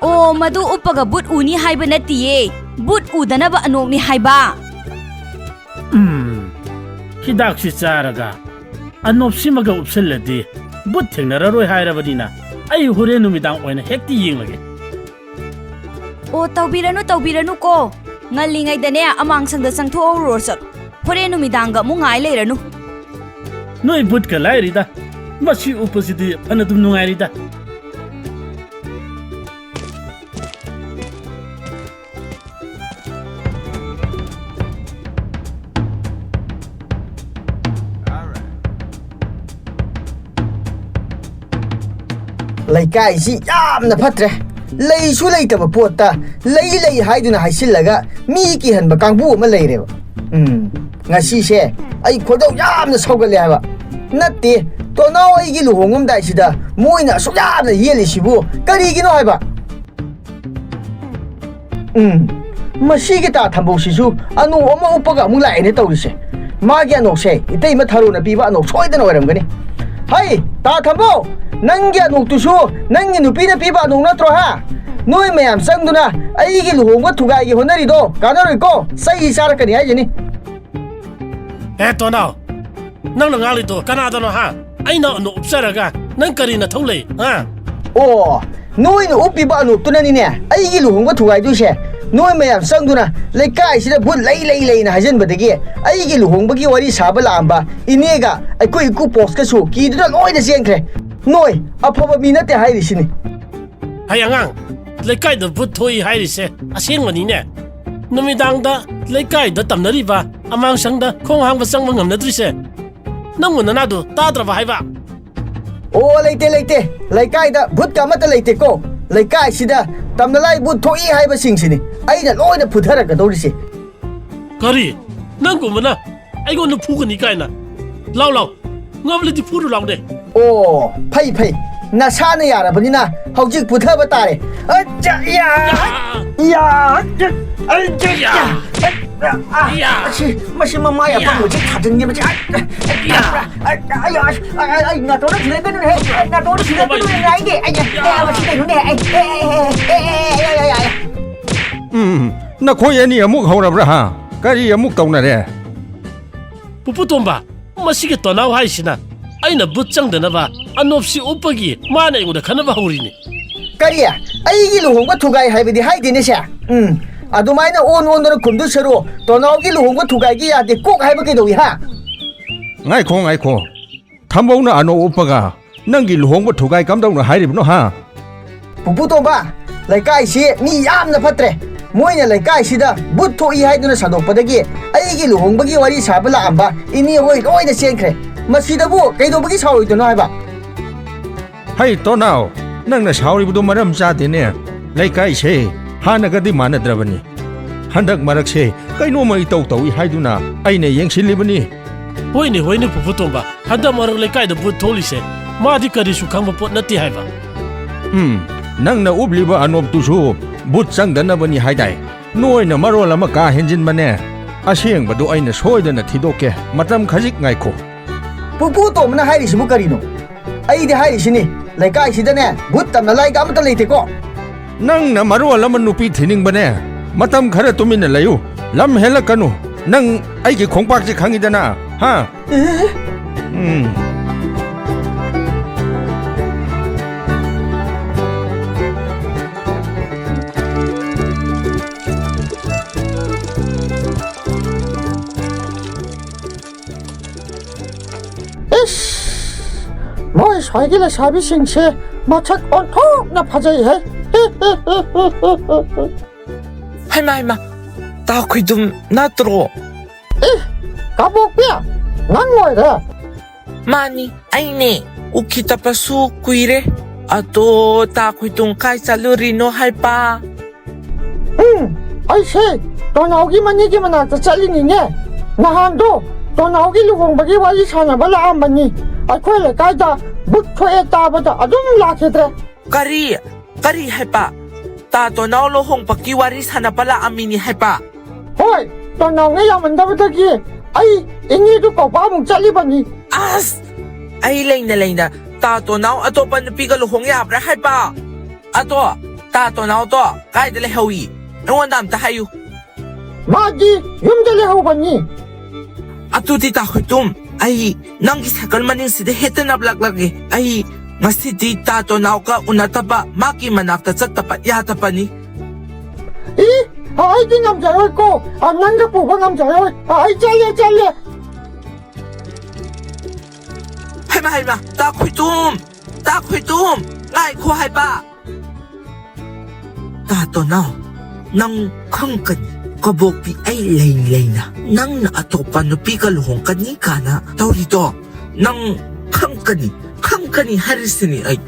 ꯑꯣ, ꯃꯗꯨ ꯎꯞꯄꯒ ꯕꯨꯠ ꯎꯅꯤ ꯍꯥꯏꯕ ꯅꯠꯇꯤꯌꯦ꯫ ꯕꯨꯠ ꯎꯗꯅꯕ ꯑꯅꯣꯛꯅꯤ ꯍꯥꯏꯕ꯫ ꯎꯝ, ꯍꯤꯗꯥꯛꯁꯤ ꯆꯥꯔꯒ ꯑꯅꯣꯞꯁꯤꯃꯒ ꯎꯞꯁꯜꯂꯗꯤ ꯕꯨꯠ ꯊꯦꯡꯅꯔꯔꯣꯏ ꯍꯥꯏꯔꯕꯅꯤꯅ ꯑꯩ ꯍꯣꯔꯦꯟ ꯅꯨꯃꯤꯗꯥꯡ ꯑꯣꯏꯅ ꯍꯦꯛꯇ ꯌꯦꯡꯂꯒꯦ꯫ ꯑꯣ, ꯇꯧꯕꯤꯔꯅꯨ, ꯇꯧꯕꯤꯔꯅꯨꯀꯣ꯫ ꯉꯜꯂꯤꯉꯩꯗꯅꯦ ꯑꯃꯥꯡꯁꯪꯗ ꯆꯪꯊꯣꯛꯍꯧꯔꯨꯔꯣ ꯆꯠꯂꯣ꯫ ꯍꯣꯔꯦꯟ ꯅꯨꯃꯤꯗꯥꯡꯒ ꯑꯃꯨꯛ ꯉꯥꯏ ꯂꯩꯔꯅꯨ꯫ ꯅꯣꯏ ꯕꯨꯠꯀ ꯂꯥꯏꯔꯤꯗ, ꯃꯁꯤ ꯎꯞꯄꯁꯤꯗꯤ ꯐꯅꯗꯨꯝ ꯅꯨꯡꯉꯥꯏꯔꯤꯗ꯫ ꯂꯩꯀꯥꯏꯁꯤ ꯌꯥꯝꯅ ꯐꯠꯇ꯭ꯔꯦ꯫ ꯂꯩꯁꯨ ꯂꯩꯇꯕ ꯄꯣꯠꯇ ꯂꯩ ꯂꯩ ꯍꯥꯏꯗꯨꯅ ꯍꯥꯏꯁꯤꯜꯂꯒ ꯃꯤ ꯀꯤꯍꯟꯕ ꯀꯥꯡꯕꯨ ꯑꯃ ꯂꯩꯔꯦꯕ꯫ ꯎꯝ, ꯉꯁꯤꯁꯦ ꯑꯩ ꯈꯣꯏꯗꯧ ꯌꯥꯝꯅ ꯁꯧꯒꯠꯂꯦ ꯍꯥꯏꯕ꯫ ꯅꯠꯇꯦ, ꯇꯣꯅꯥꯎ ꯑꯩꯒꯤ ꯂꯨꯍꯣꯡꯉꯝꯗꯥꯏꯁꯤꯗ ꯃꯣꯏꯅ ꯑꯁꯨꯛ ꯌꯥꯝꯅ ꯌꯦꯠꯂꯤꯁꯤꯕꯨ ꯀꯔꯤꯒꯤꯅꯣ ꯍꯥꯏꯕ? ꯎꯝ, ꯃꯁꯤꯒꯤ ꯇꯥ ꯊꯝꯕꯧꯁꯤꯁꯨ ꯑꯅꯣꯛ ꯑꯃ ꯎꯞꯄꯒ ꯑꯃꯨꯛ ꯂꯥꯛꯑꯦꯅꯦ ꯇꯧꯔꯤꯁꯦ꯫ ꯃꯥꯒꯤ ꯑꯅꯣꯛꯁꯦ ꯏꯇꯩꯃ ꯊꯔꯣꯅ ꯄꯤꯕ ꯑꯅꯣꯛ ꯁꯣꯏꯗꯅ ꯑꯣꯏꯔꯝꯒꯅꯤ꯫ ꯍꯩ, ꯇꯥ ꯊꯝꯕꯧ, ꯅꯪꯒꯤ ꯑꯅꯣꯛꯇꯨꯁꯨ ꯅꯪꯒꯤ ꯅꯨꯄꯤꯅ ꯄꯤꯕ ꯑꯅꯣꯛ ꯅꯠꯇ꯭ꯔꯣ, ꯍꯥ? ꯅꯣꯏ ꯃꯌꯥꯝ ꯆꯪꯗꯨꯅ ꯑꯩꯒꯤ ꯂꯨꯍꯣꯡꯕ ꯊꯨꯒꯥꯏꯒꯦ ꯍꯣꯠꯅꯔꯤꯗꯣ ꯀꯥꯟꯅꯔꯣꯏꯀꯣ, ꯆꯩ ꯆꯥꯔꯛꯀꯅꯤ ꯍꯥꯏꯁꯤꯅꯤ꯫ ꯑꯦ ꯇꯣꯅꯥꯎ, ꯅꯪꯅ ꯉꯥꯡꯂꯤꯗꯣ ꯀꯅꯥꯗꯅꯣ ꯍꯥ? ꯑꯩꯅ ꯑꯅꯣꯛ ꯎꯞꯆꯔꯒ ꯅꯪ ꯀꯔꯤ ꯅꯊꯧ ꯂꯩ ꯍꯥ? ꯑꯣ, ꯅꯣꯏꯅ ꯎꯞꯄꯤꯕ ꯑꯅꯣꯛꯇꯨꯅꯅꯤꯅꯦ ꯑꯩꯒꯤ ꯂꯨꯍꯣꯡꯕ ꯊꯨꯒꯥꯏꯗꯣꯏꯁꯦ꯫ ꯅꯣꯏ ꯃꯌꯥꯝ ꯆꯪꯗꯨꯅ ꯂꯩꯀꯥꯏꯁꯤꯗ ꯕꯨꯠ ꯂꯩ ꯂꯩ ꯂꯩꯅ ꯍꯥꯏꯖꯟꯕꯗꯒꯤ ꯑꯩꯒꯤ ꯂꯨꯍꯣꯡꯕꯒꯤ ꯋꯥꯔꯤ ꯁꯥꯕ ꯂꯥꯛꯑꯝꯕ ꯏꯅꯦꯒ ꯑꯩꯈꯣꯏ ꯏꯀꯨ ꯄꯣꯛꯁꯀꯁꯨ ꯀꯤꯗꯨꯅ ꯂꯣꯏꯅ ꯆꯦꯟꯈ꯭ꯔꯦ꯫ ꯅꯣꯏ ꯑꯐꯕ ꯃꯤ ꯅꯠꯇꯦ ꯍꯥꯏꯔꯤꯁꯤꯅꯤ꯫ ꯍꯩ ꯑꯉꯥꯡ, ꯂꯩꯀꯥꯏꯗ ꯕꯨꯠ ꯊꯣꯛꯏ ꯍꯥꯏꯔꯤꯁꯦ ꯑꯁꯦꯡꯕꯅꯤꯅꯦ꯫ ꯅꯨꯃꯤꯗꯥꯡꯗ ꯂꯩꯀꯥꯏꯗ ꯇꯝꯅꯔꯤꯕ ꯑꯃꯥꯡꯁꯪꯗ ꯈꯣꯡ ꯍꯥꯡꯕ ꯆꯪꯕ ꯉꯝꯅꯗ꯭ꯔꯤꯁꯦ? ꯅꯪꯕꯨ ꯅꯅꯥꯗꯨ ꯇꯥꯗ꯭ꯔꯕ ꯍꯥꯏꯕ? ꯑꯣ, ꯂꯩꯇꯦ, ꯂꯩꯇꯦ꯫ ꯂꯩꯀꯥꯏꯗ ꯚꯨꯠꯀ ꯑꯃꯠꯇ ꯂꯩꯇꯦꯀꯣ꯫ ꯂꯩꯀꯥꯏꯁꯤꯗ ꯇꯝꯅ ꯂꯥꯏ ꯚꯨꯠ ꯊꯣꯛꯏ ꯍꯥꯏꯕꯁꯤꯡꯁꯤꯅꯤ ꯑꯩꯅ ꯂꯣꯏꯅ ꯐꯨꯊꯔꯛꯀꯗꯧꯔꯤꯁꯦ꯫ ꯀꯔꯤ? ꯅꯪꯒꯨꯝꯕꯅ ꯑꯩꯉꯣꯟꯗ ꯐꯨꯒꯅꯤ ꯀꯥꯏꯅ? ꯂꯥꯎ, ꯂꯥꯎ꯫ ꯉꯝꯂꯗꯤ ꯐꯨꯔꯨ ꯂꯥꯎꯅꯦ꯫ ꯑꯣ, ꯐꯩ, ꯐꯩ꯫ ꯅꯁꯥꯅ ꯌꯥꯔꯕꯅꯤꯅ ꯍꯧꯖꯤꯛ ꯐꯨꯊꯕ ꯇꯥꯔꯦ꯫ ꯑꯠꯆꯥ, ꯌꯥ! ꯌꯥ! ꯌꯥ! ꯑꯩ, ꯌꯥ! ꯌꯥ! ꯑ, ꯑ, ꯌꯥ! ꯑꯁꯤ, ꯃꯁꯤ ꯃꯃꯥꯏ ꯌꯥ! ꯑꯄꯪꯕꯁꯤ ꯊꯥꯖꯤꯟꯒꯦ, ꯃꯁꯤ꯫ ꯑ, ꯑ, ꯌꯥ! ꯑ, ꯑ, ꯑꯩ, ꯑꯁ, ꯑ, ꯑ, ꯑꯩ ꯅꯥꯇꯣꯟꯗ ꯊꯤꯜꯂꯛꯀꯅꯨꯅꯦ꯫ ꯑ, ꯅꯥꯇꯣꯟꯗ ꯊꯤꯜꯂꯛꯀꯅꯨꯅꯦ, ꯅꯥꯏꯅꯦ꯫ ꯑꯩ, ꯑ, ꯃꯁꯤ ꯀꯩꯅꯣꯅꯦ? ꯑꯩ, ꯑꯦ, ꯑꯦ, ꯑꯦ, ꯑꯦ, ꯑꯦ, ꯑꯦ, ꯑꯦ, ꯑꯦ, ꯑꯦ꯫ ꯎꯝ, ꯅꯈꯣꯏ ꯑꯅꯤ ꯑꯃꯨꯛ ꯍꯧꯔꯕ꯭ꯔꯥ, ꯍꯥ? ꯀꯔꯤ ꯑꯃꯨꯛ ꯇꯧꯅꯔꯦ? ꯄꯨꯄꯨ ꯇꯣꯝꯕ, ꯃꯁꯤꯒꯤ ꯇꯣꯅꯥꯎ ꯍꯥꯏꯁꯤꯅ ꯑꯩꯅ ꯚꯨꯠ ꯆꯪꯗꯅꯕ ꯑꯅꯣꯞꯁꯤ ꯎꯞꯄꯒꯤ ꯃꯥꯅ ꯑꯩꯉꯣꯟꯗ ꯈꯟꯅꯕ ꯍꯧꯔꯤꯅꯤ꯫ ꯀꯔꯤ? ꯑꯩꯒꯤ ꯂꯨꯍꯣꯡꯕ ꯊꯨꯒꯥꯏ ꯍꯥꯏꯕꯗꯤ ꯍꯥꯏꯗꯦꯅꯦ ꯁꯦ꯫ ꯎꯝ, ꯑꯗꯨꯃꯥꯏꯅ ꯑꯣꯟ ꯑꯣꯟꯗꯅ ꯈꯨꯝꯗꯨ ꯁꯔꯨ, ꯇꯣꯅꯥꯎꯒꯤ ꯂꯨꯍꯣꯡꯕ ꯊꯨꯒꯥꯏꯒꯦ ꯌꯥꯗꯦ ꯀꯣꯛ ꯍꯥꯏꯕ ꯀꯩꯗꯧꯏ, ꯍꯥ? ꯉꯥꯏꯈꯣ, ꯉꯥꯏꯈꯣ꯫ ꯊꯝꯕꯧꯅ ꯑꯅꯣꯞ ꯎꯞꯄꯒ ꯅꯪꯒꯤ ꯂꯨꯍꯣꯡꯕ ꯊꯨꯒꯥꯏ ꯀꯝꯗꯧꯅ ꯍꯥꯏꯔꯤꯕꯅꯣ, ꯍꯥ? ꯄꯨꯄꯨ ꯇꯣꯝꯕ, ꯂꯩꯀꯥꯏꯁꯤ ꯃꯤ ꯌꯥꯝꯅ ꯐꯠꯇ꯭ꯔꯦ꯫ ꯃꯣꯏꯅ ꯂꯩꯀꯥꯏꯁꯤꯗ ꯚꯨꯠ ꯊꯣꯛꯏ ꯍꯥꯏꯗꯨꯅ ꯁꯟꯗꯣꯛꯄꯗꯒꯤ ꯑꯩꯒꯤ ꯂꯨꯍꯣꯡꯕꯒꯤ ꯋꯥꯔꯤ ꯁꯥꯕ ꯂꯥꯛꯑꯝꯕ ꯏꯅꯦ ꯍꯣꯏ ꯂꯣꯏꯅ ꯆꯦꯟꯈ꯭ꯔꯦ꯫ ꯃꯁꯤꯗꯕꯨ ꯀꯩꯗꯧꯕꯒꯤ ꯁꯥꯎꯔꯣꯏꯗꯣꯏꯅꯣ ꯍꯥꯏꯕ? ꯍꯩ ꯇꯣꯅꯥꯎ, ꯅꯪꯅ ꯁꯥꯎꯔꯤꯕꯗꯨ ꯃꯔꯝ ꯆꯥꯗꯦꯅꯦ꯫ ꯂꯩꯀꯥꯏꯁꯦ ꯍꯥꯟꯅꯒꯗꯤ ꯃꯥꯟꯅꯗ꯭ꯔꯕꯅꯤ꯫ ꯍꯟꯗꯛ ꯃꯔꯛꯁꯦ ꯀꯩꯅꯣꯝꯃ ꯏꯇꯧ ꯇꯧꯏ ꯍꯥꯏꯗꯨꯅ ꯑꯩꯅ ꯌꯦꯡꯁꯤꯜꯂꯤꯕꯅꯤ꯫ ꯍꯣꯏꯅꯦ, ꯍꯣꯏꯅꯦ, ꯄꯨꯄꯨ ꯇꯣꯝꯕ, ꯍꯟꯗꯛ ꯃꯔꯛ ꯂꯩꯀꯥꯏꯗ ꯚꯨꯠ ꯊꯣꯛꯂꯤꯁꯦ ꯃꯥꯗꯤ ꯀꯔꯤꯁꯨ ꯈꯪꯕ ꯄꯣꯠ ꯅꯠꯇꯦ ꯍꯥꯏꯕ꯫ ꯎꯝ, ꯅꯪꯅ ꯎꯞꯂꯤꯕ ꯑꯅꯣꯞꯇꯨꯁꯨ ꯚꯨꯠ ꯆꯪꯗꯅꯕꯅꯤ ꯍꯥꯏꯗꯥꯏ? ꯅꯣꯏꯅ ꯃꯔꯣꯜ ꯑꯃ ꯀꯥ ꯍꯦꯟꯖꯤꯟꯕꯅꯦ꯫ ꯑꯁꯦꯡꯕꯗꯨ ꯑꯩꯅ ꯁꯣꯏꯗꯅ ꯊꯤꯗꯣꯛꯀꯦ, ꯃꯇꯝ ꯈꯖꯤꯛ ꯉꯥꯏꯈꯣ꯫ ꯄꯨꯄꯨ ꯇꯣꯝꯕꯅ ꯍꯥꯏꯔꯤꯁꯤꯕꯨ ꯀꯔꯤꯅꯣ? ꯑꯩꯗꯤ ꯍꯥꯏꯔꯤꯁꯤꯅꯤ, ꯂꯩꯀꯥꯏꯁꯤꯗꯅꯦ ꯚꯨꯠ ꯇꯝꯅ ꯂꯥꯏꯒ ꯑꯃꯠꯇ ꯂꯩꯇꯦꯀꯣ꯫ ꯅꯪꯅ ꯃꯔꯣꯜ ꯑꯃ ꯅꯨꯄꯤ ꯊꯤꯅꯤꯡꯕꯅꯦ꯫ ꯃꯇꯝ ꯈꯔ ꯇꯨꯃꯤꯟꯅ ꯂꯩꯌꯨ꯫ ꯂꯝ ꯍꯦꯜꯂꯛꯀꯅꯨ꯫ ꯅꯪ ꯑꯩꯒꯤ ꯈꯣꯡꯄꯥꯛꯁꯤ ꯈꯪꯉꯤꯗꯅ, ꯍꯥ? ꯎꯝ꯫ ꯏꯁ! ꯃꯣꯏ ꯁ꯭ꯋꯥꯏꯒꯤ ꯂꯩꯁꯥꯕꯤꯁꯤꯡꯁꯦ ꯃꯁꯛ ꯑꯣꯟꯊꯣꯛꯅ ꯐꯖꯩꯍꯦ꯫ ꯍꯩꯃꯥ, ꯍꯩꯃꯥ, ꯇꯥ ꯈꯣꯏꯗꯨꯝ ꯅꯠꯇ꯭ꯔꯣ? ꯑꯦ, ꯀꯥꯕꯣꯛꯄꯤ, ꯅꯪ ꯑꯣꯏꯔꯦ? ꯃꯥꯅꯤ, ꯑꯩꯅꯦ꯫ ꯎꯈꯤꯗꯕꯁꯨ ꯀꯨꯏꯔꯦ꯫ ꯑꯗꯣ ꯇꯥ ꯈꯣꯏꯗꯨꯝ ꯀꯥꯏ ꯆꯠꯂꯨꯔꯤꯅꯣ ꯍꯥꯏꯕ? ꯎꯝ, ꯑꯩꯁꯦ ꯇꯣꯅꯥꯎꯒꯤ ꯃꯅꯤꯒꯤ ꯃꯅꯥꯛꯇ ꯆꯠꯂꯤꯅꯤꯅꯦ꯫ ꯅꯍꯥꯟꯗꯣ ꯇꯣꯅꯥꯎꯒꯤ ꯂꯨꯍꯣꯡꯕꯒꯤ ꯋꯥꯔꯤ ꯁꯥꯟꯅꯕ ꯂꯥꯛꯑꯝꯕꯅꯤ꯫ ꯑꯩꯈꯣꯏ ꯂꯩꯀꯥꯏꯗ ꯚꯨꯠ ꯊꯣꯛꯑꯦ ꯇꯥꯕꯗ ꯑꯗꯨꯝ ꯂꯥꯛꯈꯤꯗ꯭ꯔꯦ꯫ ꯀꯔꯤ? ꯀꯔꯤ ꯍꯥꯏꯕ? ꯇꯥ ꯇꯣꯅꯥꯎ ꯂꯨꯍꯣꯡꯕꯒꯤ ꯋꯥꯔꯤ ꯁꯥꯟꯅꯕ ꯂꯥꯛꯑꯝꯃꯤꯅꯤ ꯍꯥꯏꯕ? ꯍꯣꯏ, ꯇꯣꯅꯥꯎꯅ ꯌꯥꯝꯃꯟꯗꯕꯗꯒꯤ ꯑꯩ ꯏꯅꯦꯗꯨ ꯀꯧꯕ ꯑꯃꯨꯛ ꯆꯠꯂꯤꯕꯅꯤ꯫ ꯑꯁ! ꯑꯩ ꯂꯩꯅ ꯂꯩꯅ ꯇꯥ ꯇꯣꯅꯥꯎ ꯑꯇꯣꯞꯄ ꯅꯨꯄꯤꯒ ꯂꯨꯍꯣꯡ ꯌꯥꯕ꯭ꯔꯥ ꯍꯥꯏꯕ? ꯑꯗꯣ ꯇꯥ ꯇꯣꯅꯥꯎꯗꯣ ꯀꯥꯏꯗ ꯂꯩꯍꯧꯏ? ꯑꯩꯉꯣꯟꯗ ꯑꯝꯇ ꯍꯥꯏꯌꯨ꯫ ꯃꯥꯗꯤ ꯌꯨꯝꯗ ꯂꯩꯍꯧꯕꯅꯤ꯫ ꯑꯗꯨꯗꯤ ꯇꯥ ꯈꯣꯏꯇꯨꯝ, ꯑꯩ ꯅꯪꯒꯤ ꯁꯥꯏꯀꯜ ꯃꯅꯤꯡꯁꯤꯗ ꯍꯦꯛꯇ ꯅꯞꯂꯛꯂꯒꯦ꯫ ꯑꯩ ꯉꯁꯤꯗꯤ ꯇꯥ ꯇꯣꯅꯥꯎꯒ ꯎꯅꯗꯕ, ꯃꯥꯒꯤ ꯃꯅꯥꯛꯇ ꯆꯠꯇꯕ ꯌꯥꯗꯕꯅꯤ꯫ ꯏ, ꯑꯩꯗꯤ ꯉꯝꯖꯔꯣꯏꯀꯣ꯫ ꯑ, ꯅꯪꯒ ꯄꯨꯕ ꯉꯝꯖꯔꯣꯏ꯫ ꯑ, ꯑꯩ ꯆꯠꯂꯦ, ꯆꯠꯂꯦ꯫ ꯍꯩꯃꯥ, ꯍꯩꯃꯥ, ꯇꯥ ꯈꯣꯏꯇꯨꯝ, ꯇꯥ ꯈꯣꯏꯇꯨꯝ, ꯉꯥꯏꯈꯣ ꯍꯥꯏꯕ꯫ ꯇꯥ ꯇꯣꯅꯥꯎ, ꯅꯪ ꯈꯪꯀꯅꯤ꯫ ꯀꯕꯣꯛꯄꯤ ꯑꯩ ꯂꯩ ꯂꯩꯅ ꯅꯪꯅ ꯑꯇꯣꯞꯄ ꯅꯨꯄꯤꯒ ꯂꯨꯍꯣꯡꯀꯅꯤ ꯀꯥꯏꯅ ꯇꯧꯔꯤꯗꯣ꯫ ꯅꯪ ꯈꯪꯀꯅꯤ, ꯈꯪꯀꯅꯤ ꯍꯥꯏꯔꯤꯁꯤꯅꯤ ꯑꯩ꯫